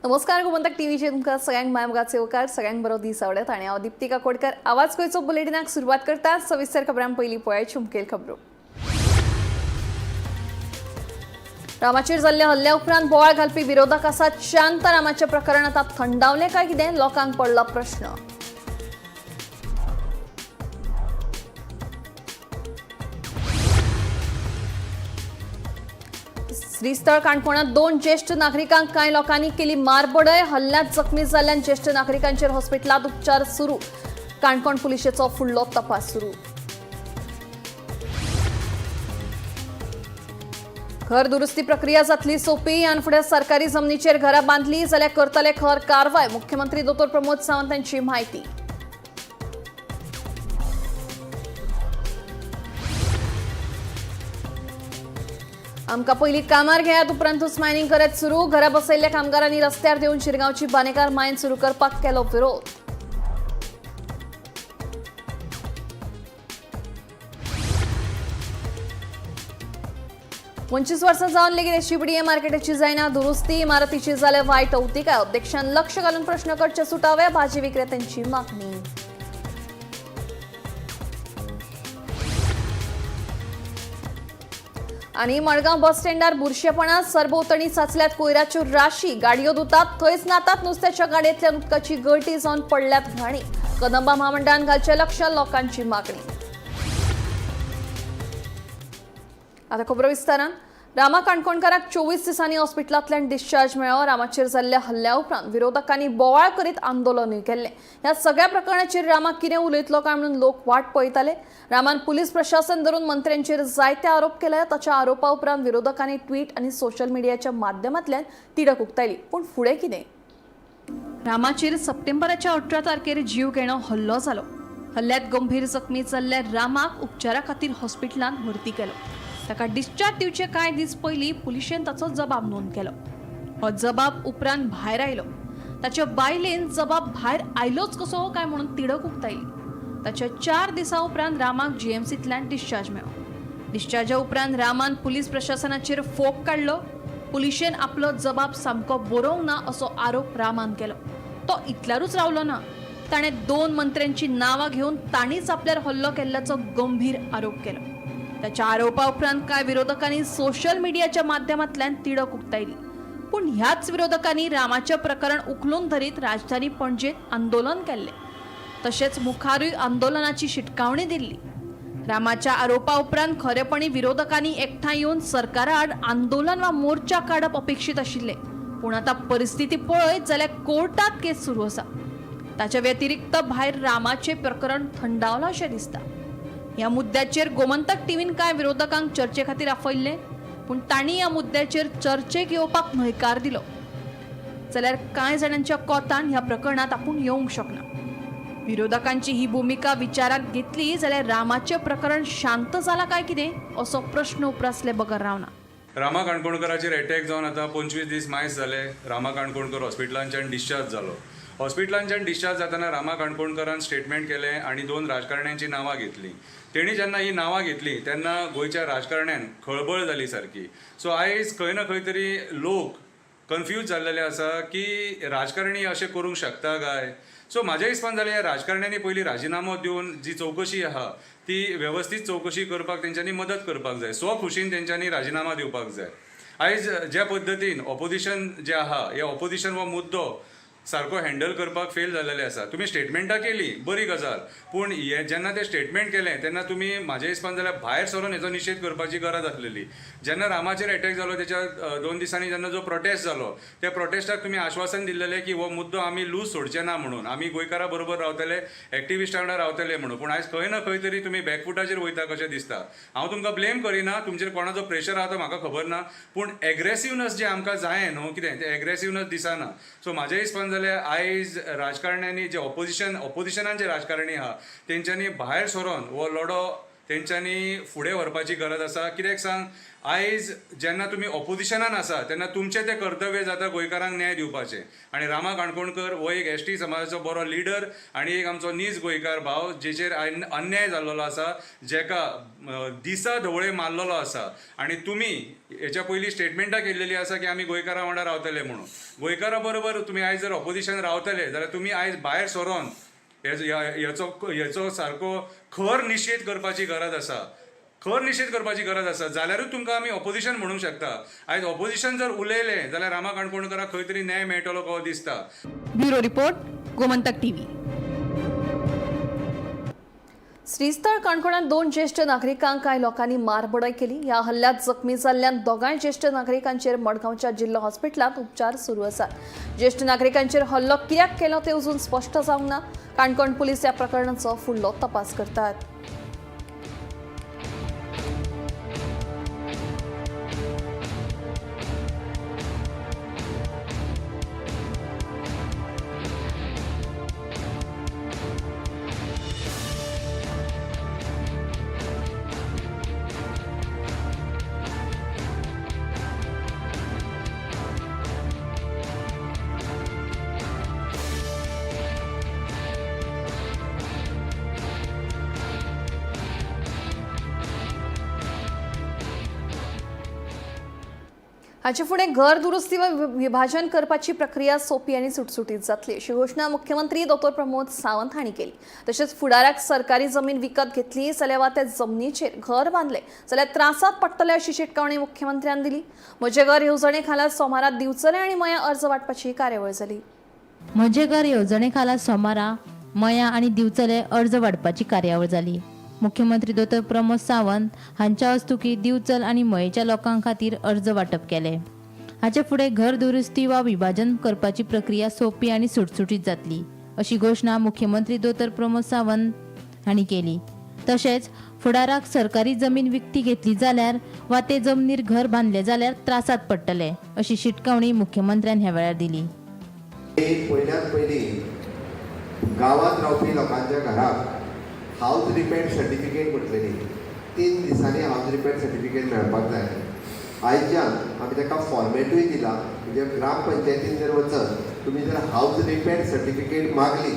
नमस्कार, गोमंतक टीव्हीचेर तुमकां सगळ्यांक माय मोगाचे येवकार. सगळ्यांक बरो दीस आवडत आनी हांव दीप्ती काकोडकर आवाज गोंयचो बुलेटिनाक सुरवात करता. सविस्तर खबरां. पयलीं पळयात मुखेल खबरो. रामाचेर जाल्ल्या हल्ल्या उपरांत बोवाळ घालपी विरोधक आसात शांत. रामाचें प्रकरण आतां थंडावलें काय कितें, लोकांक पडला प्रश्न. श्रीस्थळ काणकोणात दोन ज्येष्ठ नागरिकांक कांय लोकांनी केली मारबडय. हल्ल्यांत जखमी जाल्ल्यान ज्येष्ठ नागरिकांचेर हॉस्पिटलांत उपचार सुरू. काणकोण पुलिशेचो फुडलो तपास सुरू. घर दुरुस्ती प्रक्रिया जातली सोपी. आनी फुडें सरकारी जमनीचेर घरां बांदली जाल्यार करतले खर कारवाय. मुख्यमंत्री दोतोर प्रमोद सावंत यांची माहिती. आमकां पयलीं कामार घेयात, उपरांतूच मायनिंग करत सुरू. घरा बसयल्ल्या कामगारांनी रस्त्यार देंवन शिरगांवची बानेकार मायन सुरू करपाक केलो विरोध. 25 वर्सां जावन लेगीत एसजीपीडीए मार्केटाची जायना दुरुस्ती. इमारतीची जाल्या वायट अवतिकाय. अध्यक्षान लक्ष घालून प्रश्न करचे सुटावे, भाजी विक्रेत्यांची मागणी. आणि मडगांव बस स्टँडार बुरशेपणा. सरभोवतणी साचल्यात कोयराच्यो राशी. गाडयो धुतात थंयच नातात. नुस्त्याच्या गाडयेंतल्यान उदकाची गळटी जावन पडल्यात घाणी. कदंबा म्हामंडळान घालचें लक्ष, लोकांची मागणी. आता खबरो विस्तारान. रामा काणकोणकाराक 24 दिसांनी हॉस्पिटलांतल्यान डिस्चार्ज मेळ्ळो. रामाचेर जाल्ल्या हल्ल्या उपरांत विरोधकांनी बोवाळ करीत आंदोलनूय केल्लें. ह्या सगळ्या प्रकरणाचेर रामा कितें उलयतलो काय म्हणून लोक वाट पळयताले. रामान पुलीस प्रशासन धरून मंत्र्यांचेर जायते आरोप केले. ताच्या आरोपा उपरांत विरोधकांनी ट्वीट आनी सोशल मिडियाच्या माध्यमांतल्यान तिडक उक्तायली. पूण फुडें कितें? रामाचेर सप्टेंबराच्या 18 तारखेर जीव घेणो हल्लो जालो. हल्ल्यात गंभीर जखमी जाल्ल्या रामाक उपचारा खातीर हॉस्पिटलांत भरती केलो. ताका डिस्चार्ज दिवचे कांय दीस पयलीं पुलिशेन ताचो जबाब नोंद केलो. हो जबाब उपरांत भायर आयलो. ताच्या बायलेन जबाब भायर आयलोच कसो काय म्हणून तिडक उक्तायली. ताच्या 4 दिसां उपरांत रामाक जीएमसींतल्यान डिस्चार्ज मेळ्ळो. डिस्चार्जा उपरांत रामान पुलीस प्रशासनाचेर फोग काडलो. पुलिशेन आपलो जबाब सामको बरोवंक ना असो आरोप रामान केलो. तो इतल्यारूच रावलो ना. ताणें 2 मंत्र्यांची नांवां घेवन तांणीच आपल्यार हल्लो केल्ल्याचो गंभीर आरोप केलो. ताच्या आरोपा उपरांत कांय विरोधकांनी सोशल मिडियाच्या माध्यमांतल्यान तिडक उक्तायली. पूण ह्याच विरोधकांनी रामाचें प्रकरण उखलून धरीत राजधानी पणजेंत आंदोलन केल्लें. तशेंच मुखारूय आंदोलनाची शिटकावणी दिल्ली. रामाच्या आरोपा उपरांत खरेपणी विरोधकांनी एकठांय येवन सरकारा आड आंदोलन वा मोर्चा काडप अपेक्षीत आशिल्लें. पूण आतां परिस्थिती पळयत जाल्यार कोर्टात केस सुरू आसा. ताच्या व्यतिरिक्त भायर रामाचें प्रकरण थंडावलां अशें दिसता. ह्या मुद्द्याचेर गोमंतक टीव्हीन कांय विरोधकांक चर्चे खातीर आपयल्ले. पूण तांणी ह्या मुद्द्याचेर चर्चेक येवपाक न्हयकार दिलो. जाल्यार कांय जाणांच्या कोतान ह्या प्रकरणांत आपूण येवंक शकना. विरोधकांची ही भुमिका विचारात घेतली जाल्यार रामाचें प्रकरण शांत जालां काय कितें असो प्रश्न उप्रासले बगर रावना. रामा काणकोणकराचेर एटॅक जावन आतां 25 दीस मायज जाले. रामा काणकोणकर हॉस्पिटलांच्यान डिस्चार्ज जालो. हॉस्पिटलांच्यान डिस्चार्ज जातना रामा काणकोणकरान स्टेटमेंट केलें आनी 2 राजकारण्यांची नांवां घेतलीं. तेणी जेन्ना ही नांवां घेतलीं तेन्ना गोंयच्या राजकारण्यान खळबळ जाली सारकी. सो आयज खंय ना खंय तरी लोक कन्फ्यूज जाल्लेले आसा की राजकारणी अशें करूंक शकता काय. सो म्हाज्या हिसपान जाल्यार ह्या राजकारण्यांनी पयलीं राजिनामो दिवन जी चवकशी आहा ती वेवस्थीत चवकशी करपाक तेंच्यांनी मदत करपाक जाय. स्वखुशीन तेंच्यांनी राजिनामा दिवपाक जाय. आयज ज्या पद्दतीन ऑपोजिशन जें आहा, हे ऑपोजिशन हो मुद्दो सारको हँडल करपाक फेल जाल्लेले आसा. तुमी स्टेटमेंटां केली, बरी गजाल, पूण हे जेन्ना ते स्टेटमेंट केलें तेन्ना तुमी म्हाज्या हिसपान जाल्यार भायर सरून हेजो निशेध करपाची गरज आसलेली. जेन्ना रामाचेर एटॅक जालो तेच्या 2 दिसांनी जेन्ना जो प्रोटेस्ट जालो त्या प्रोटेस्टाक तुमी आश्वासन दिल्लेलें की हो मुद्दो आमी लूज सोडचे ना म्हणून, आमी गोंयकारां बरोबर रावतले, एक्टिविस्टां वांगडा रावतले म्हणून. पूण आयज खंय ना खंय तरी तुमी बॅकफुटाचेर वयता कशें दिसता. हांव तुमकां ब्लेम करिना, तुमचेर कोणाचो प्रेशर आहा तो म्हाका खबर ना, पूण एग्रेसिवनस जें आमकां जाय न्हू कितें तें एग्रेसिवनस दिसना. सो म्हाज्या हिसपान जाल्यार आयज राजकारण्यांनी जे ऑपोजिशनान जे राजकारणी आहा तेंच्यांनी भायर सरोन हो लढो तेंच्यांनी फुडें व्हरपाची गरज आसा. कित्याक सांग, आयज जेन्ना तुमी ऑपोजिशनान आसा तेन्ना तुमचें तें कर्तव्य जाता गोंयकारांक न्याय दिवपाचें. आनी रामा काणकोणकर हो एक एस टी समाजाचो बरो लिडर आनी एक आमचो नीज गोंयकार भाव जेचेर अन्याय जाल्लो आसा, जेका दिसा धवळे मारलेलो आसा. आनी तुमी हेच्या पयलीं स्टेटमेंटां केल्लेली आसा की आमी गोंयकारां वांगडा रावतले म्हणून. गोंयकारां बरोबर तुमी आयज जर ऑपोजिशन रावतले जाल्यार तुमी आयज भायर सरोन हेचो सारको खर निशेध करपाची गरज आसा, खर निशेध करपाची गरज आसा. जाल्यारूच तुमकां आमी ऑपोजिशन म्हणूंक शकता. आयज ऑपोजिशन जर उलयलें जाल्यार रामा काणकोणकराक खंय तरी न्याय मेळटलो कसो दिसता. Bureau report, Gomantak TV. Shristhal काणकोणांत 2 ज्येश्ठ नागरिकांक कांय लोकांनी मारबडय केली. ह्या हल्ल्यात जखमी जाल्ल्यान दोगांय ज्येश्ठ नागरिकांचेर मडगांवच्या जिल्लो हॉस्पिटलांत उपचार सुरू आसात. ज्येश्ठ नागरिकांचेर हल्लो कित्याक केलो तें अजून स्पश्ट जावंक ना. काणकोण पुलीस ह्या प्रकरणाचो फुडलो तपास करतात. हाचे फुडें घर दुरुस्ती वा विभाजन करपाची प्रक्रिया सोपी आनी सुटसुटीत जातली अशी घोशणा मुख्यमंत्री डॉ प्रमोद सावंत हांणी केली. तशेंच फुडाराक सरकारी जमीन विकत घेतली जाल्यार वा त्या जमनीचेर घर बांदले जाल्यार त्रासांत पडटले अशी शिटकावणी मुख्यमंत्र्यान दिली. म्हजें घर येवजणे खाला सोमारा दिवचले आनी मयां अर्ज वांटपाची कार्यावळ जाली. म्हजें घर येवजणे खाला सोमारा मयां आनी दिवचले अर्ज वांटपाची कार्यावळ जाली. मुख्यमंत्री दोतोर प्रमोद सावंत हांच्या हस्तुकीं दिवचल आनी मयेच्या लोकां खातीर अर्ज वांटप केले. हाचे फुडें घर दुरुस्ती वा विभाजन करपाची प्रक्रिया सोपी आनी सुटसुटीत जातली अशी घोशणा मुख्यमंत्री दोतोर प्रमोद सावंत हांणी केली. तशेंच फुडाराक सरकारी जमीन विकती घेतली जाल्यार वा ते जमनीर घर बांदले जाल्यार त्रासांत पडटले अशी शिटकावणी मुख्यमंत्र्यान ह्या वेळार दिली. पयल्यात पयलीं गांवांत रावपी लोकांच्या घराक हावज रिपेर सर्टिफिकेट म्हटलेली 3 दिसांनी हावज रिपेर सर्टिफिकेट मेळपाक जाय. आयच्यान आमी ताका फॉर्मेटूय दिला, म्हणजे ग्रामपंचायतीन जर वचत तुमी जर हावज रिपेर सर्टिफिकेट मागली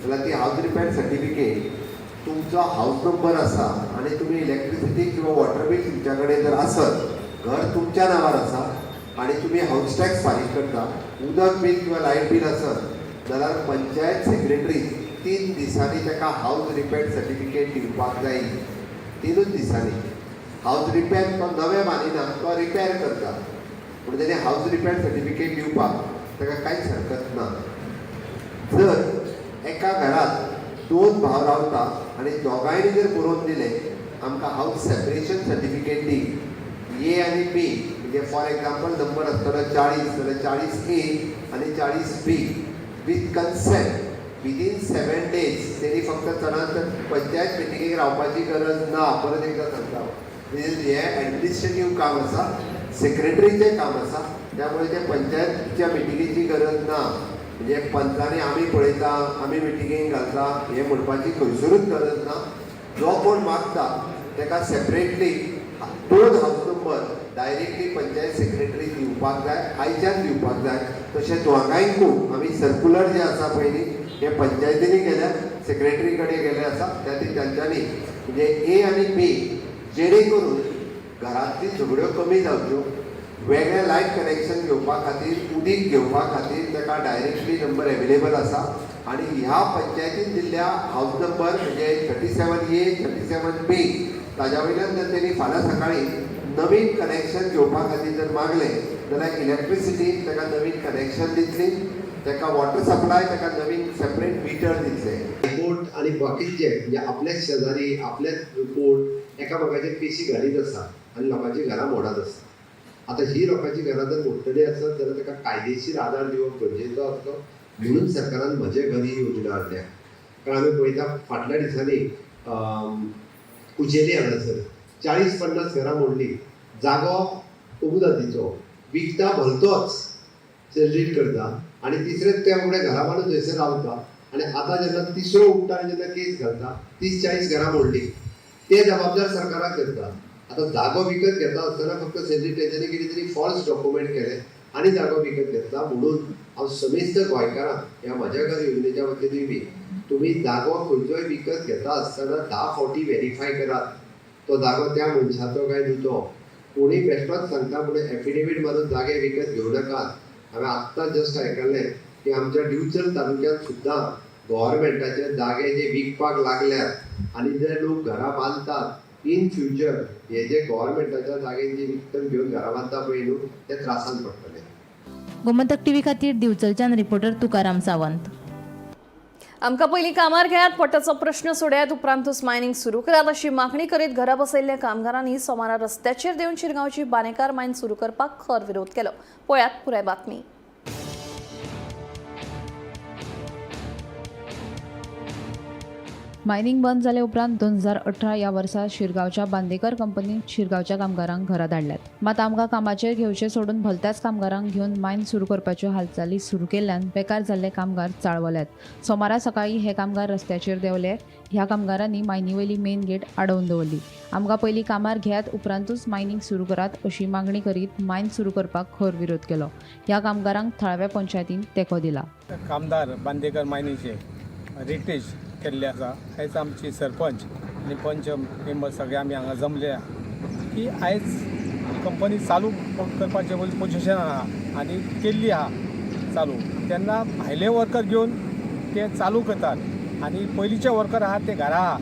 जाल्यार ती हावज रिपेर सर्टिफिकेट तुमचो हावज नंबर आसा आनी तुमी इलेक्ट्रिसिटी किंवा वॉटर बील तुमच्या कडेन जर आसत, घर तुमच्या नांवार आसा आनी तुमी हावज टॅक्स फारीक करता, उदक बील किंवा लायट बील आसत जाल्यार पंचायत सेक्रेटरी 3 दिसांनी ताका हावज रिपेर सर्टिफिकेट दिवपाक जाय. 3 दिसांनी हावज रिपेर तो नवें बांदिना, तो रिपेर करता, पूण तेणी हावज रिपेर सर्टिफिकेट दिवपाक ताका कांयच हरकत ना. जर एका घरांत 2 भाव रावता आनी दोगांयनी जर बरोवन दिलें आमकां हावज सेपरेशन सर्टिफिकेट दी, ए आनी बी, म्हणजे फॉर एग्जाम्पल नंबर आसतलो 40 जाल्यार 40 ए आनी 40 B with consent within 7 days तेणी फक्त चडांत चड पंचायत मिटिंगेक रावपाची गरज ना. परत एकदां सांगता, हें एडमिनिस्ट्रेटीव काम आसा, सेक्रेटरीचें काम आसा, त्यामुळे ते पंचायतच्या मिटिंगेची गरज ना. म्हणजे पंचांनी आमी पळयता, आमी मिटिंगेक घालता हें म्हणपाची खंयसरूच गरज ना. जो कोण मागता ताका separately 2 house number directly panchayat secretary दिवपाक जाय, आयच्यान दिवपाक जाय. तशें दोगांयकूय आमी सर्कुलर जें आसा पयलीं हें पंचायतींनी गेल्या, सेक्रेटरी कडेन गेले आसा, त्या ती तांच्यांनी म्हणजे ए आनी बी जेणे करून घरांतली झगड्यो कमी जावच्यो, वेगळें लायट कनेक्शन घेवपा खातीर, उदीक घेवपा खातीर ताका डायरेक्टली नंबर एवेलेबल आसा. आनी ह्या पंचायतीन दिल्ल्या हावज नंबर म्हणजे 37 ए 37 बी ताज्या वयल्यान जर तेणी फाल्यां सकाळीं नवीन कनेक्शन घेवपा खातीर जर मागलें जाल्यार इलेक्ट्रिसिटी ताका नवीन कनेक्शन दितली, ताका वॉटर सप्लाय ताका नवीन सेपरेट मिटर दितले. हायकोर्ट आनी बाकीचे म्हणजे आपल्याच शेजारी आपल्याच कोर्ट एकामेकाचेर केशी घालीत आसा आनी लोकांची घरां मोडत आसा. आतां ही लोकांची घरां जर मोडटली आसत जाल्यार ताका कायदेशीर आदार दिवप गरजेचो आसलो, म्हणून सरकारान म्हजें घर ही योजना हाडल्या. कारण आमी पळयता फाटल्या दिसांनी कुचेली हांगासर 40-50 घरां मोडली, जागो कोमुदादीचो विकता भलतोच जनरेट करता आनी तिसरेच त्या फुडें घरां बांदून थंयसर रावता आनी आतां जेन्ना तिसरो उठ्ठा आनी जेन्ना केस घालता 30-40 घरां मोडली. ते जबाबदार सरकाराक धरता. आतां जागो विकत घेता आसतना फक्त तेंच्यांनी कितें तरी फॉल्स डॉक्युमेंट केले आनी जागो विकत घेतला. म्हणून हांव समेस्त गोंयकारांक ह्या म्हज्या घर योजनेच्या वतीनूय बी तुमी जागो खंयचोय विकत घेता आसतना 10 फावटी वेरीफाय करात, तो जागो त्या मनशाचो काय न्हू तो. कोणूय बेश्टोच सांगता म्हणून एफिडेवीट मारून जागे विकत घेवं नाकात. हांवें आत्तां जस्ट आयकलें की आमच्या दिवचल तालुक्यांत सुद्दां गव्हर्मेंटाचे जागे जे विकपाक लागल्यात आनी जे लोक घरां बांदतात इन फ्युचर हे जे गव्हर्मेंटाच्या जागे जे विकत घेवन घरां बांदता पळय न्हू ते त्रासान पडटले. गोमंतक टीव्ही खातीर दिवचलच्यान रिपोर्टर तुकाराम सावंत. आमकां पयलीं कामार घेयात, पोटाचो प्रश्न सोडयात, उपरांतूच मायनिंग सुरू करात अशी मागणी करीत घरा बसयल्ल्या कामगारांनी सोमारा रस्त्याचेर देंवन शिरगांवची बानेकार मायन सुरू करपाक खर विरोध केलो. पळयात पुराय बातमी. मायनिंग बंद जाले उपरांत 2018 ह्या वर्सा शिरगांवच्या बांदेकर कंपनीन शिरगांवच्या कामगारांक घरा धाडल्यात. मात आमकां कामाचेर घेवचें सोडून भलत्याच कामगारांक घेवन मायन सुरू करपाच्यो हालचाली सुरू केल्ल्यान बेकार जाल्ले कामगार चाळवल्यात. सोमारा सकाळीं हे कामगार रस्त्याचेर देंवले. ह्या कामगारांनी मायनी वयली मेन गेट आडोवन दवरली. आमकां पयलीं कामार घेयात उपरांतूच मायनिंग सुरू करात अशी मागणी करीत मायन सुरू करपाक खर विरोध केलो. ह्या कामगारांक थळाव्या पंचायतीन तेंको दिला. कामदार बांदेकर मायनीचे रिटेज केल्ले आसा. आयज आमची सरपंच आनी पंच मेंबर सगळे आमी हांगा जमले की आयज कंपनी चालू करपाचे पोजिशन आहा आनी केल्ली आहा चालू. तेन्ना भायले वर्कर घेवन ते चालू करतात आनी पयलींचे वर्कर आहा ते घरा आहा.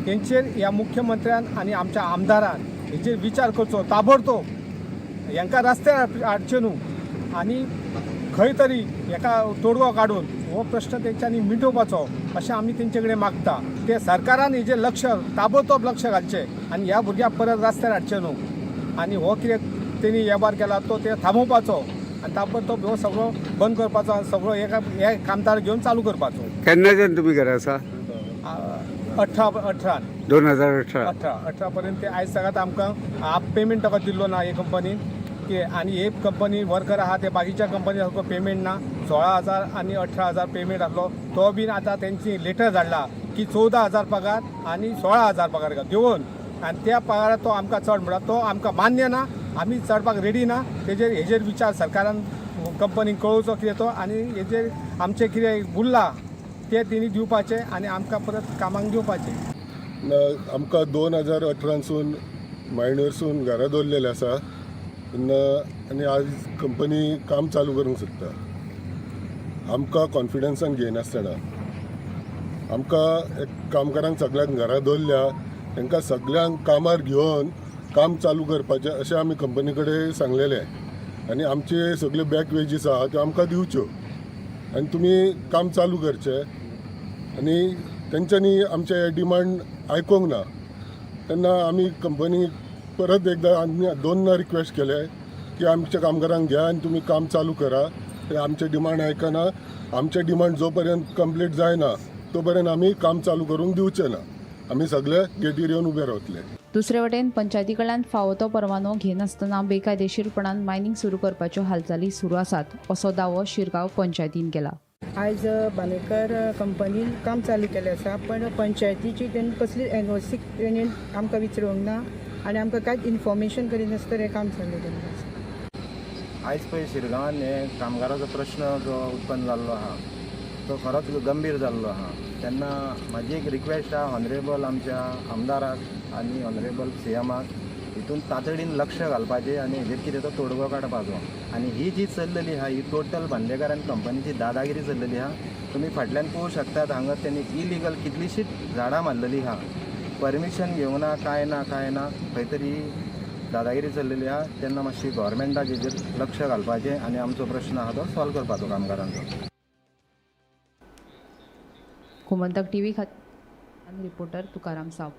तेंचेर ह्या मुख्यमंत्र्यान आनी आमच्या आमदारान हेजेर विचार करचो ताबडतोब. हेंकां रस्त्यार हाडचें न्हू आनी खंय तरी हेका तोडगो काडून हो प्रश्न तेंच्यांनी मिटोवपाचो अशें आमी तेंचे कडेन मागता. ते सरकारान हेजेर लक्ष ताबडतोब लक्ष घालचें आनी ह्या भुरग्यांक परत रस्त्यार हाडचें न्हू आनी हो कितें तेणी वेव्हार केला तो ते थांबोवपाचो आनी ताबडतोब हो सगळो बंद करपाचो आनी सगळो हे कामदार घेवन चालू करपाचो. केन्नाच्यान तुमी घरा आसा? 18 2018 18 पर्यंत ते आयज सगळ्यात आमकां हाफ पेमेंट ताका दिल्लो ना हे कंपनीन की. आनी हे कंपनी वर्कर आहा ते बाकीच्या कंपनी सारको पेमेंट ना. 16,000 आनी 18,000 पेमेंट आसलो तो बीन आतां तेंची लेटर धाडला की 14,000 पगार आनी 16,000 पगार दिवन आनी त्या पगारात तो आमकां चड म्हणटा तो आमकां मान्य ना. आमी चडपाक रेडी ना. तेजेर हेजेर विचार सरकारान कंपनीक कळोवचो कितें तो आनी हेजेर आमचें कितें उरलां तें तेणी दिवपाचें आनी आमकां परत कामाक दिवपाचें. आमकां 2018सून मायनरसून घरा दवरलेले आसा तेन्ना आनी आज कंपनी काम चालू करूंक सोदता. आमकां कॉन्फिडन्सान घेयनासतना आमकां एक कामगारांक सगळ्यांक घरा दवरल्या, तांकां सगळ्यांक कामार घेवन काम चालू करपाचें अशें आमी कंपनी कडेन सांगलेलें आनी आमचे सगळे बॅक वेजीस आहा त्यो आमकां दिवच्यो आनी तुमी काम चालू करचें. आनी तेंच्यांनी आमचे हे डिमांड आयकूंक ना तेन्ना आमी कंपनी परत एकदां आनी दोनदां रिक्वेस्ट केले की आमच्या कामगारांक घ्या आनी तुमी काम चालू करा. ते आमचे डिमांड आयकना. आमचे डिमांड जो पर्यंत कंप्लीट जायना तो पर्यंत आमी काम चालू करूंक दिवचे ना. आमी सगळे गेटीर येवन उबे रावतले. दुसरे वटेन पंचायती कडल्यान फावो तो परवानो घेनासतना बेकायदेशीरपणान मायनिंग सुरू करपाच्यो हालचाली सुरू आसात असो दावो शिरगांव पंचायतीन केला. आयज बांदेकर कंपनीन काम चालू केलें आसा, पण पंचायतीची तेणी कसली एनओसी तेणी आमकां विचारूंक ना आनी आमकां कांयच इन्फॉर्मेशन करिनासतना हें काम चालू केल्लें आसा. आयज पळय शिरगांवान हे कामगाराचो प्रश्न जो उत्पन्न जाल्लो आहा तो खरोच गंभीर जाल्लो आहा. तेन्ना म्हाजी एक रिक्वेस्ट आहा ऑनरेबल आमच्या आमदाराक आनी ऑनरेबल सी एमाक हितून तातडीन लक्ष घालपाचें आनी हेजेर कितें तो तोडगो काडपाचो. आनी ही जी चल्लेली आहा ही टोटल बांदेकर आनी कंपनीची दादागिरी चल्लेली आहा. तुमी फाटल्यान पळोवंक शकतात हांगा तेणी इलिगल कितलींशींच झाडां मारलेली आहा, परमिशन घेवंक ना, कांय ना कांय ना, खंय तरी दादागिरी चल्लेली आहा. तेन्ना मातशी गव्हर्मेंटाक हेजेर लक्ष घालपाचें आनी आमचो प्रश्न आहा तो सॉल्व करपाचो कामगारांचो. गोमंतक टीव्ही खातीर रिपोर्टर तुकाराम साव.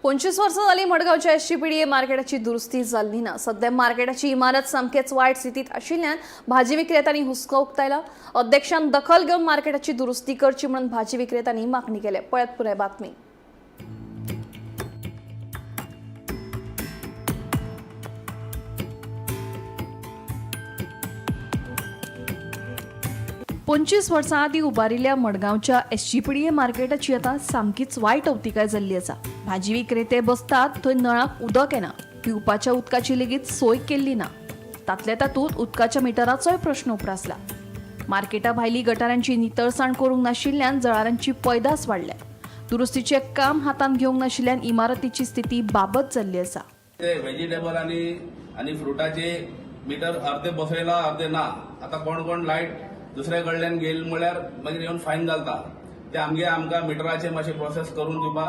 25 वर्सां जालीं मडगांवच्या एसजीपीडीए मार्केटाची दुरुस्ती जाल्ली ना. सध्या मार्केटाची इमारत सामकेच वायट स्थितींत आशिल्ल्यान भाजी विक्रेत्यांनी हुस्को उक्तायला. अध्यक्षान दखल घेवन मार्केटाची दुरुस्ती करची म्हणून भाजी विक्रेत्यांनी मागणी केल्या. पळयात पुराय बातमी. 25 वर्सां आदीं उबारिल्ल्या मडगांवच्या एसजीपीडीए मार्केटाची आतां सामकीच वायट अवतिकाय जाल्ली आसा. भाजी विक्रेते बसतात थंय नळाक उदक येना, पिवपाच्या उदकाची लेगीत सोय केल्ली ना. तातल्या तातूंत उदकाच्या मिटराचोय प्रश्न उप्रासला. मार्केटा भायली गटारांची नितळसाण करूंक नाशिल्ल्यान जळारांची पैदास वाडल्या. दुरुस्तीचें काम हातांत घेवंक नाशिल्ल्यान इमारतीची स्थिती बाबत जाल्ली आसा. ते व्हेजिटेबल आनी फ्रुटाचे मिटर अर्दे बसयला अर्दे ना. आतां कोण कोण लायट दुसऱ्या कडल्यान घेयल म्हळ्यार मागीर येवन फायन घालता. ते आमगे आमकां मिटराचे मातशे प्रोसेस करून दिवपा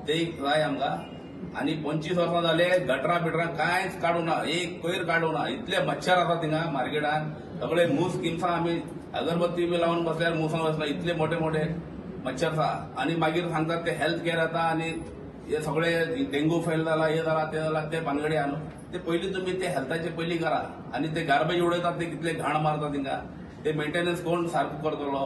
ते एक जाय आमकां. आनी 25 वर्सां जाले गटरां बिटरां कांयच काडूं ना, एक कोयर काडूं ना. इतले मच्छर आसा थिंगा मार्केटान, सगळे मूस किमसां आमी अगरबत्ती बी लावन बसल्यार मुसां बसला, इतले मोठे मोठे मच्छर आसा. आनी मागीर सांगतात ते हेल्थ केअर येता आनी हे सगळे डेंगू फेल जाला, हे जाला, ते जाला, ते भानगडी आहा न्हू. ते पयलीं तुमी ते हेल्थाचे पयलीं करा. आनी ते गार्बेज उडयतात ते कितले घाण मारता थिंगा, ते मेंटेनन्स कोण सारको करतलो.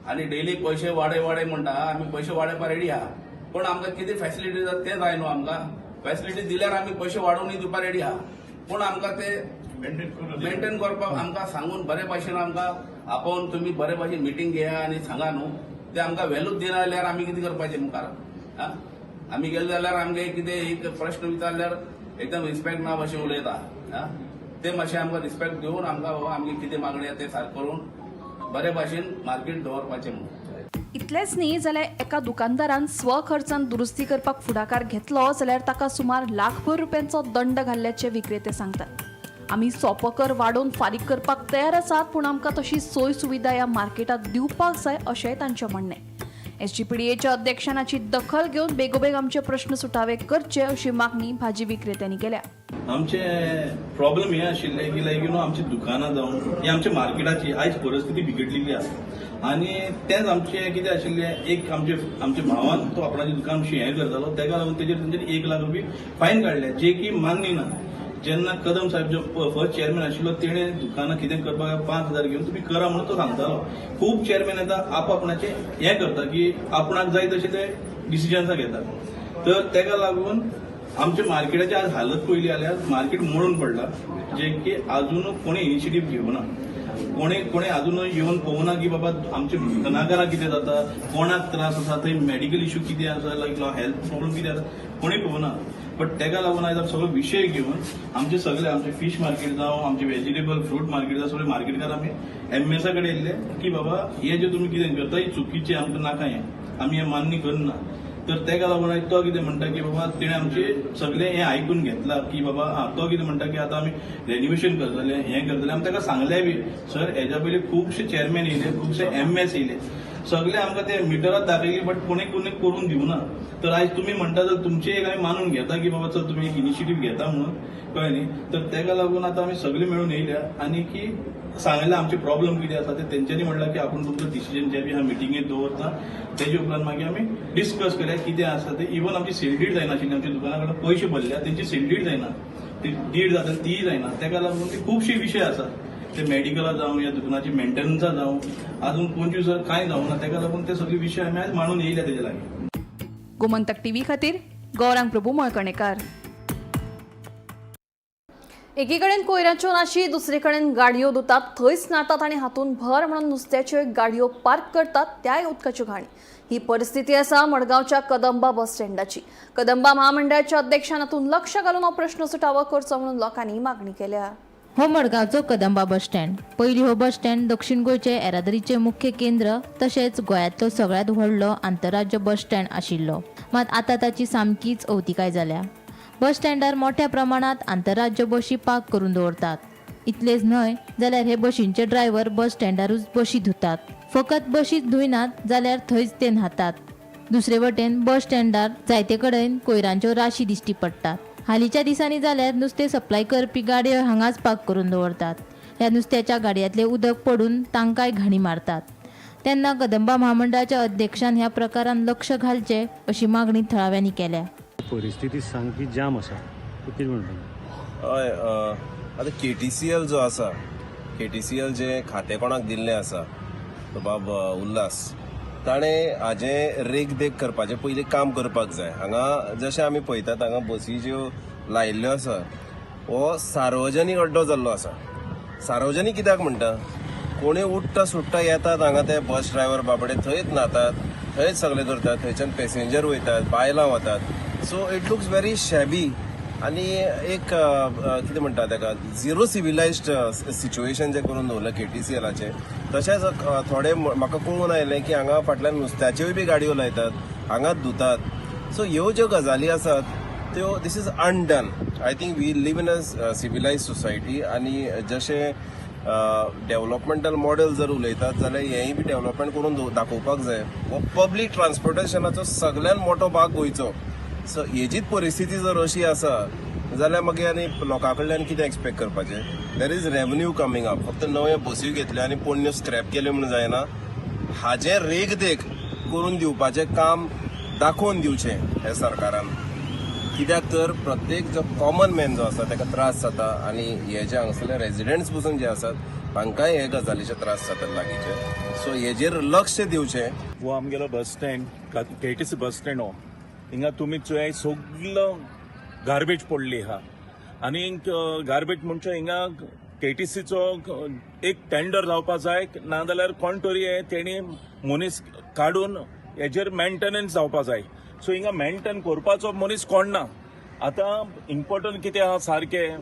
आनी डेली पयशे वाडय वाडय म्हणटा, आमी पयशे वाडयपा रेडी आहा, पण आमकां कितें फॅसिलिटी जाता ते जाय न्हू. आमकां फॅसिलिटी दिल्यार आमी पयशे वाडोवनूय दिवपा रेडी आहा, पूण आमकां ते मेंटेन करपाक आमकां सांगून बरे भाशेन आमकां आपोवन तुमी बरे भाशेन मिटींग घेया आनी सांगा न्हू. ते आमकां व्हॅल्यूच दिना जाल्यार आमी कितें करपाचें मुखार? आमी गेले जाल्यार आमगे कितें एक प्रश्न विचारल्यार एकदम रिस्पेक्ट ना भाशेन उलयता. ते मातशें आमकां रिस्पेक्ट दिवन आमकां बाबा आमगे कितें मागणी आहा ते सारकें करून बरे भाशेन मार्केट दवरपाचें म्हणून. इतलेंच न्ही जाल्यार एका दुकानदारान स्वखर्चान दुरुस्ती करपाक फुडाकार घेतलो जाल्यार ताका सुमार लाखभर रुपयांचो दंड घाल्ल्याचे विक्रेते सांगतात. आमी सोपो कर वाडोवन फारीक करपाक तयार आसात, पूण आमकां तशी सोय सुविधा ह्या मार्केटांत दिवपाक जाय अशेंय तांचें म्हणणें. एसजीपीडीएच्या अध्यक्षान हाची दखल घेवन बेगोबेग आमचे प्रश्न सुटावे करचे अशी मागणी भाजी विक्रेत्यांनी केल्या. आमचे प्रॉब्लम हे आशिल्ले की लायक you know आमची दुकानां जावं ही आमच्या मार्केटाची आयज परिस्थिती बिगडलेली आसा. आनी तेंच आमचें कितें आशिल्लें, एक आमचे आमच्या भावान तो आपणाचें दुकान हें करतालो, तेका लागून तेजेर तेंच्यानी 1 लाख रुपये फायन काडले, जे की मान्य ना. जेन्ना कदम साहेब जो फर्स्ट चेअरमॅन आशिल्लो तेणें दुकानां कितें करपाक 5,000 घेवन तुमी करा म्हणून तो सांगतालो. खूब चेअरमॅन येता आप आपणाचें हें करता की आपणाक जाय तशें ते डिसिजन्सां घेतात. तर तेका लागून आमच्या मार्केटाची आज हालत पळयली जाल्यार मार्केट मोडून पडला, जे की अजून कोणी इनिशिएटीव घेवना, कोणी कोणी अजून येवन पळोवना की बाबा आमच्या कुळागरां कितें जाता, कोणाक त्रास आसा, थंय मेडिकल इश्यू कितें आसा, लायक हेल्थ प्रॉब्लम कितें आसा, कोणी पळोवना. बट तेका लागून आयज आमी सगळो विशय घेवन आमचे सगळे आमचे फीश मार्केट जावं, आमचे व्हेजिटेबल फ्रूट मार्केट जावं, सगळे मार्केटकार आमी एमएसा कडेन येयल्ले की बाबा हे जे तुमी कितें करता ही चुकीचें, आमकां नाका हें, आमी हें मान्य करना. तर तेका लागून आयज तो कितें म्हणटा की बाबा तेणें आमचे सगळें हें आयकून घेतलां की बाबा आं तो कितें म्हणटा की आतां आमी रेनिवेशन करतले, हें करतले. आमी ताका सांगलें बी सर हेज्या पयलीं खुबशे चेअरमॅन येयले, खुबशे एमएस येयले, सगळे आमकां ते मिटरात दाखयली, बट कोणी कोणी करून दिवना. तर आयज तुमी म्हणटा तर तुमचें एक आमी मानून घेता की बाबा चल तुमी एक इनिशिएटीव घेता म्हणून, कळ्ळें न्ही. तर तेका लागून आतां आमी सगळे मेळून येयल्या आनी की सांगलें आमचे प्रॉब्लम कितें आसा ते. तेंच्यांनी म्हणलां की आपूण तुमचो डिसिजन जे बी आहा मिटिंगेत दवरता, तेजे उपरांत मागीर आमी डिस्कस करया कितें आसा ते. इवन आमची सेल डीड जायनाशिल्ली, आमच्या दुकाना कडेन पयशे भरल्या तेंची सेल डीड जायना, ती did जाता तीय जायना. तेका लागून ते खुबशे विशय आसा, ते मेडिकला जावं या दुकानाची मेंटेनन्सा जावं, अजून 25 वर्सां कांय जावना. तेका लागून ते सगळे विशय आमी आयज मांडून येयल्या तेजे लागीं. गोमंतक टीव्ही खातीर गौरांग प्रभू मळकणेकार. एकीकडेन कोयराच्यो राशी, दुसरे कडेन गाडयो धुतात थंयच न्हातात आनी हातूंत भर म्हणून नुस्त्याच्यो गाडयो पार्क करतात त्याय उदकाच्यो घाणी. ही परिस्थिती आसा मडगांवच्या कदंबा बस स्टँडाची. कदंबा महामंडळाच्या अध्यक्षान हातूंत लक्ष घालून हो प्रश्न सुटावो करचो म्हणून लोकांनी मागणी केल्या. हो मडगांवचो कदंबा बस स्टँड. पयलीं हो बस स्टँड दक्षिण गोंयचे येरादारीचें मुख्य केंद्र तशेंच गोंयांतलो सगळ्यांत व्हडलो आंतरराज्य बस स्टँड आशिल्लो, मात आतां ताची सामकीच अवतिकाय जाल्या. बस स्टँडार मोठ्या प्रमाणांत आंतरराज्य बशी पार्क करून दवरतात. इतलेंच न्हय जाल्यार हे बशींचे ड्रायव्हर बस स्टँडारूच बशी धुतात. फकत बशीच धुयनात जाल्यार थंयच ते न्हातात. दुसरे वटेन बस स्टँडार जायते कडेन कोयरांच्यो राशी दिश्टी पडटात. हालींच्या दिसांनी जाल्यार नुस्तें सप्लाय करपी गाडयो हांगाच पार्क करून दवरतात. ह्या नुस्त्याच्या गाडयांतलें उदक पडून तांकांय घाणी मारतात. तेन्ना कदंबा म्हामंडळाच्या अध्यक्षान ह्या प्रकारान लक्ष घालचें अशी मागणी थळाव्यांनी केल्या. परिस्थिती सामकी जाम आसा, कितें म्हणटा? हय, आतां केटीसीएल जो आसा, केटीसीएल जें खातें कोणाक दिल्लें आसा तो बाब उल्हास, ताणें हाजें रेखदेख करपाचें पयलीं काम करपाक जाय. हांगा जशें आमी पळयतात हांगा बसी ज्यो लायिल्ल्यो आसा, हो सार्वजनीक अड्डो जाल्लो आसा. सार्वजनीक कित्याक म्हणटा? कोणूय उठ्ठा सुट्टा येतात हांगा, ते बस ड्रायव्हर बाबडे थंयच न्हातात, थंयच सगळें करतात, थंयच्यान पॅसेंजर वयतात, बायलां वतात. So it looks very shabby आनी एक कितें म्हणटा ताका, झिरो सिविलायज्ड सिच्युएशन जें करून दवरलां केटीसीएलाचें. तशेंच थोडे म्हाका कळून आयलें की हांगा फाटल्यान नुस्त्याच्योय बी गाडयो लायतात, हांगाच धुतात. सो ह्यो ज्यो गजाली आसात त्यो this is undone. I think we live in a civilized society आनी जशें डेव्हलपमेंटल मॉडेल जर उलयतात जाल्यार हेंय बी डेव्हलपमेंट करून दाखोवपाक जाय. हो पब्लीक ट्रान्सपोर्टेशनाचो सगळ्यात मोठो भाग गोंयचो. सो हेजीच परिस्थिती जर अशी आसा जाल्यार मागीर आनी लोकां कडल्यान कितें एक्सपेक्ट करपाचें? There is revenue coming up. फक्त नव्यो बसी घेतल्यो आनी पोरण्यो स्क्रॅप केल्यो म्हणून जायना. हाजें रेखदेख करून दिवपाचें काम दाखोवन दिवचें हे सरकारान, कित्याक तर प्रत्येक जो कॉमन मॅन जो आसा ताका त्रास जाता आनी हे जे हांगासरले रेजिडंट्स पसून जे आसात तांकांय हे गजालीचे त्रास जातात लागींचे. सो हेजेर लक्ष दिवचें. हो आमगेलो bus stand, KTC bus stand हो. हिंगा तुमी चोयाय, सगलो गार्बेज पडली आहा. आनी गार्बेज म्हणजे हिंगा केटीसीचो एक टेंडर जावपा जाय, नाजाल्यार कोण तरी हे तेणी मनीस काडून हेजेर मेंटेनन्स जावपा जाय. सो हिंगा मेंटेन करपाचो मनीस कोण ना. आतां इम्पोर्टंट कितें आहा सारकें,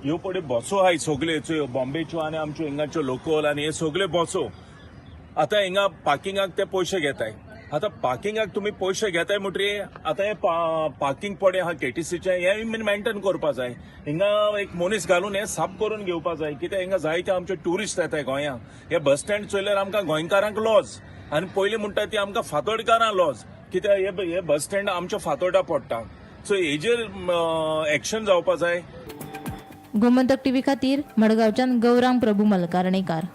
ह्यो पळय बसो आहाय सगल्यो बॉम्बेच्यो आनी आमच्यो हिंगाच्यो लोकल आनी हे सगल्यो बसो. आतां हिंगा पार्किंगाक ते पयशे घेताय. आतां पार्किंगाक तुमी पयशे घेताय म्हणटरीर आतां हें पार्किंग पडे आहा केटीसीचें, हें मेंटेन करपा जाय. हिंगा एक मनीस घालून हें साफ करून घेवपा जाय. कित्याक हिंगा जायते आमचे ट्युरिस्ट येताय गोंयांक. हे बस स्टँड चोयल्यार आमकां गोंयकारांक लॉज आनी पयलीं म्हणटा ती आमकां फातोडकारांक लॉज, कित्याक हे बस स्टँड आमच्या फातोर्डा पडटा. सो हेजेर एक्शन जावपा जाय. गोमंतक टीव्ही खातीर मडगांवच्यान गौरांग प्रभू मलकारणेकार.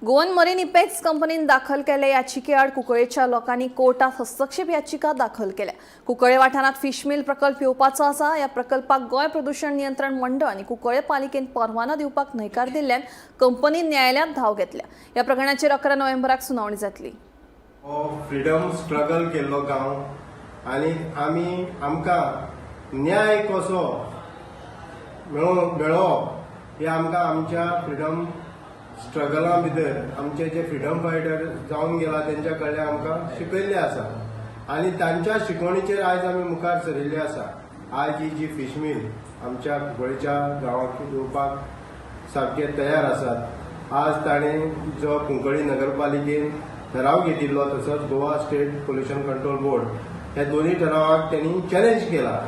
गोवन मरीन इपेक्स कंपनीन दाखल केल्ले याचिके आड कुंकळेच्या लोकांनी कोर्टात हस्तक्षेप याचिका दाखल केल्या. कुंकळे वाठारांत फिश मिल प्रकल्प येवपाचो आसा. ह्या प्रकल्पाक गोंय प्रदूषण नियंत्रण मंडळ आनी कुंकळे पालिकेन परवानो दिवपाक न्हयकार दिल्ल्यान कंपनीन न्यायालयांत धांव घेतल्या. ह्या प्रकरणाचेर 11 नोव्हेंबराक सुनावणी जातली. हो फ्रिडम स्ट्रगल केल्लो गांव आनी आमी आमकां न्याय कसो मेळोवप हे आमकां आमच्या फ्रिडम स्ट्रगला भितर आमचे जे फ्रिडम फायटर जावन गेला तेंच्या कडल्यान आमकां शिकयल्लें आसा आनी तांच्या शिकवणीचेर आयज आमी मुखार सरिल्ले आसा. आयज ही जी फिश मिल आमच्या कुंकळेच्या गांवाक येवपाक सारके तयार आसात. आज ताणें जो कुंकळी नगरपालिकेन ठराव घेतिल्लो तसोच Goa state pollution control board ह्या दोनूय ठरावाक त्यांनी चॅलेंज केला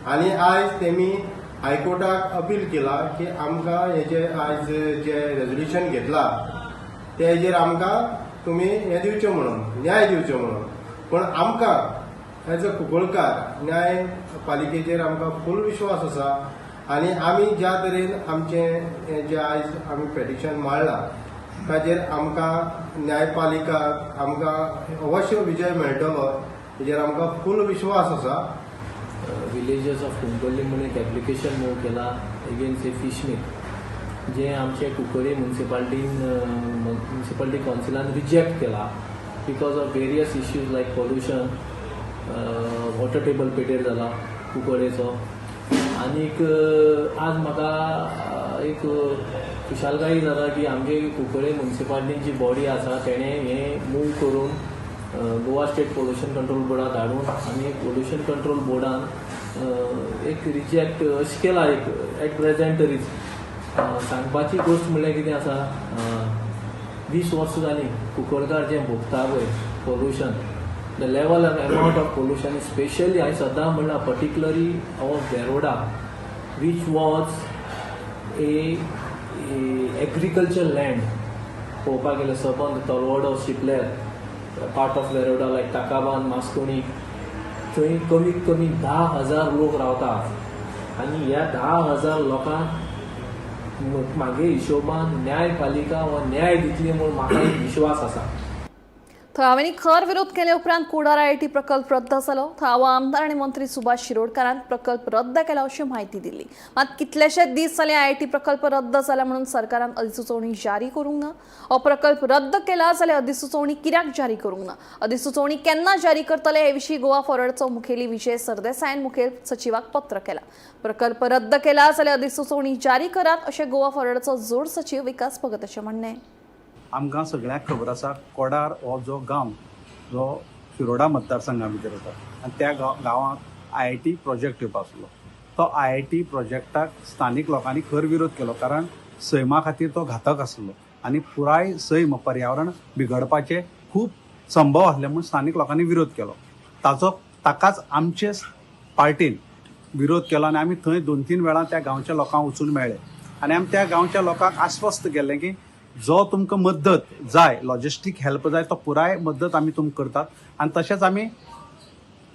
आनी आयज तेमी हायकोर्टाक अपील केला की आमकां हेजे आयज जे रेजोल्युशन घेतला तेजेर आमकां तुमी हें दिवचें म्हणून, न्याय दिवचो म्हणून. पूण आमकां एज अ कुंकळकार न्याय पालिकेचेर आमकां फूल विश्वास आसा आनी आमी ज्या तरेन आमचें जें आयज आमी पेटिशन मांडलां ताजेर आमकां न्यायपालिका आमकां अवश्य विजय मेळटलो हेजेर आमकां फूल विश्वास आसा. विलेजर्स ऑफ कुंकळ्ळी म्हणून एक एप्लिकेशन मूव केला अगेन्स्ट ए फिश मिल, जें आमचे कुंकळ्ळी मुन्सिपाल्टीन, मुन्सिपाल्टी कावन्सिलान रिजेक्ट केला because of various issues like pollution, water table पेटेर जाला कुंकळ्ळेचो. आनीक आज म्हाका एक खुशालकाय जाला की आमगे कुंकळ्ळे मुन्सिपाल्टीन जी बॉडी आसा तेणें हें मूव करून गोवा स्टेट पोल्युशन कंट्रोल बोर्डाक धाडून आनी पोल्युशन कंट्रोल बोर्डान एक रिजेक्ट अशें केला. एक एट प्रेजेंट तरीच सांगपाची गोश्ट म्हणल्यार कितें आसा, 20 वर्सां जालीं कुंकळकार जें भोगता पळय pollution, the level and amount of pollution, specially हांवें सदां म्हणलां, particularly our Veroda which was a agriculture land. पळोवपाक गेल्यार सबंद तलवडो, शिपलेर पार्ट ऑफ वेरोडा लायक ताकाबान, मास्कोणी, थंय कमीत कमी 10,000 लोक रावतात आनी ह्या 10,000 लोकांक म्हागे हिशोबान न्यायपालिका वा न्याय दितली म्हूण म्हाका एक विश्वास आसा. थळाव्यांनी खर विरोध केले उपरांत कुडार आयआयटी प्रकल्प रद्द जालो. थळावो आमदार आनी मंत्री सुभाष शिरोडकारान प्रकल्प रद्द केला अशी म्हायती दिली. मात कितलेशे दीस जाले आयआयटी प्रकल्प रद्द जाला म्हणून सरकारान अधिसुचोवणी जारी करूंक ना. हो प्रकल्प रद्द केला जाल्यार अधिसुचोवणी कित्याक जारी करूंक ना? अधिसुचोवणी केन्ना जारी करतले हे विशीं गोवा फॉरवर्डचो मुखेली विजय सरदेसायान मुखेल सचिवाक पत्र केला. प्रकल्प रद्द केला जाल्यार अधिसुचोवणी जारी करात अशें गोवा फॉरवर्डचो जोड सचीव विकास भगत अशें म्हणणें. आमकां सगळ्यांक खबर आसा, कोडार हो जो गांव जो शिरोडा मतदारसंघा भितर येता आनी त्या गांवांत आयआयटी प्रोजेक्ट येवपा आसलो. तो आयआयटी प्रोजेक्टाक स्थानीक लोकांनी खर विरोध केलो, कारण सैमा खातीर तो घातक आसलो आनी पुराय सैम पर्यावरण बिगडपाचे खूब संभव आसले म्हूण स्थानीक लोकांनी विरोध केलो. ताचो ताकाच आमचे पार्टीन विरोध केलो आनी आमी थंय 2-3 वेळां त्या गांवच्या लोकांक वचून मेळ्ळे आनी आमी त्या गांवच्या लोकांक आश्वस्त केल्लें की जो तुमकां मदत जाय, लॉजिस्टीक हेल्प जाय, तो पुराय मदत आमी तुमकां करतात. आनी तशेंच आमी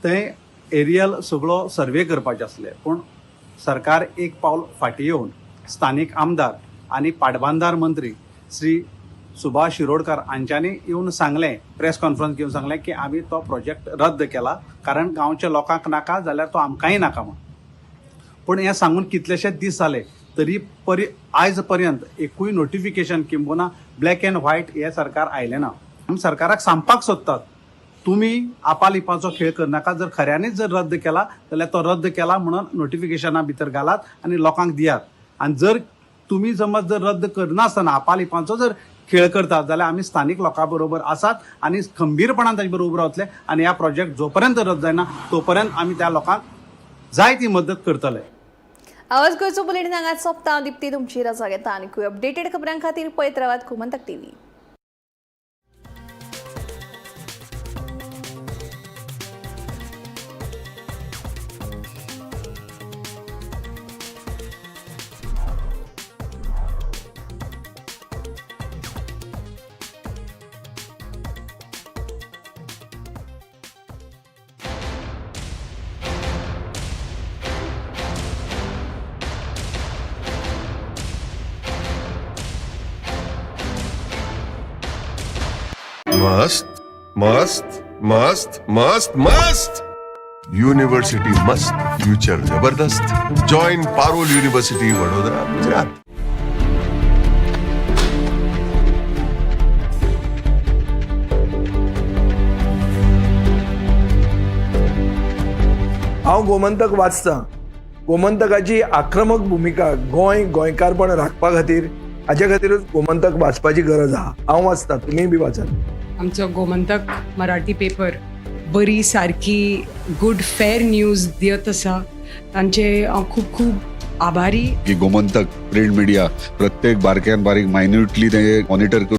थंय एरियल सगळो सर्वे करपाचें आसलें, पूण सरकार एक पावल फाटीं येवन स्थानीक आमदार आनी पाटबांदार मंत्री श्री सुभाष शिरोडकर हांच्यांनी येवन सांगलें, प्रेस कॉन्फरन्स घेवन सांगलें की आमी तो प्रोजेक्ट रद्द केला, कारण गांवच्या लोकांक नाका जाल्यार तो आमकांय नाका म्हूण. पूण हें सांगून कितलेशेच दीस जाले तरी आयज पर्यंत एकूय नोटिफिकेशन किंबहुना ब्लॅक अँड व्हायट हे सरकार आयलें ना. आमी सरकाराक सांगपाक सोदतात, तुमी आपालिपाचो खेळ करनाका. जर खऱ्यांनीच जर रद्द केला जाल्यार तो रद्द केला म्हणून नोटिफिकेशना भितर घालात आनी लोकांक दियात. आनी जर तुमी समज जर रद्द करनासतना आपालिपांचो जर खेळ करतात जाल्यार आमी स्थानीक लोकां बरोबर आसात आनी खंबीरपणान ताजे बरोबर रावतले आनी ह्या प्रोजेक्ट जो पर्यंत रद्द जायना तो पर्यंत आमी त्या लोकांक जाय ती मदत करतले. आवाज गोंयचो बुलेटीन हांगाच सोंपता. दीप्ती तुमची रजा घेता आनी अपडेटेड खबरां खातीर पळयत रावात गोमंतक टीव्ही. मस्त मस्त मस्त मस्त मस्त यूनिवर्सिटी मस्त, फ्यूचर जबरदस्त. Join Parul university, Vadodara, Gujarat. हांव गोमंतक वाचतां. गोमंतकाची आक्रमक भुमिका गोंय गोंयकारपण राखपा खातीर, हाच्या खातीरूच गोमंतक वाचपाची गरज आहा. हांव वाचतां, तुमीय बी वाचात. आमचो गोमंतक मराठी पेपर बरी सारकी गुड फेर न्यूज दियत आसा, तांचे हांव खूब खूब आभारी. की गोमंतक प्रिंट मिडिया प्रत्येक बारक्यान बारीक मायन्युटली ते मॉनिटर करून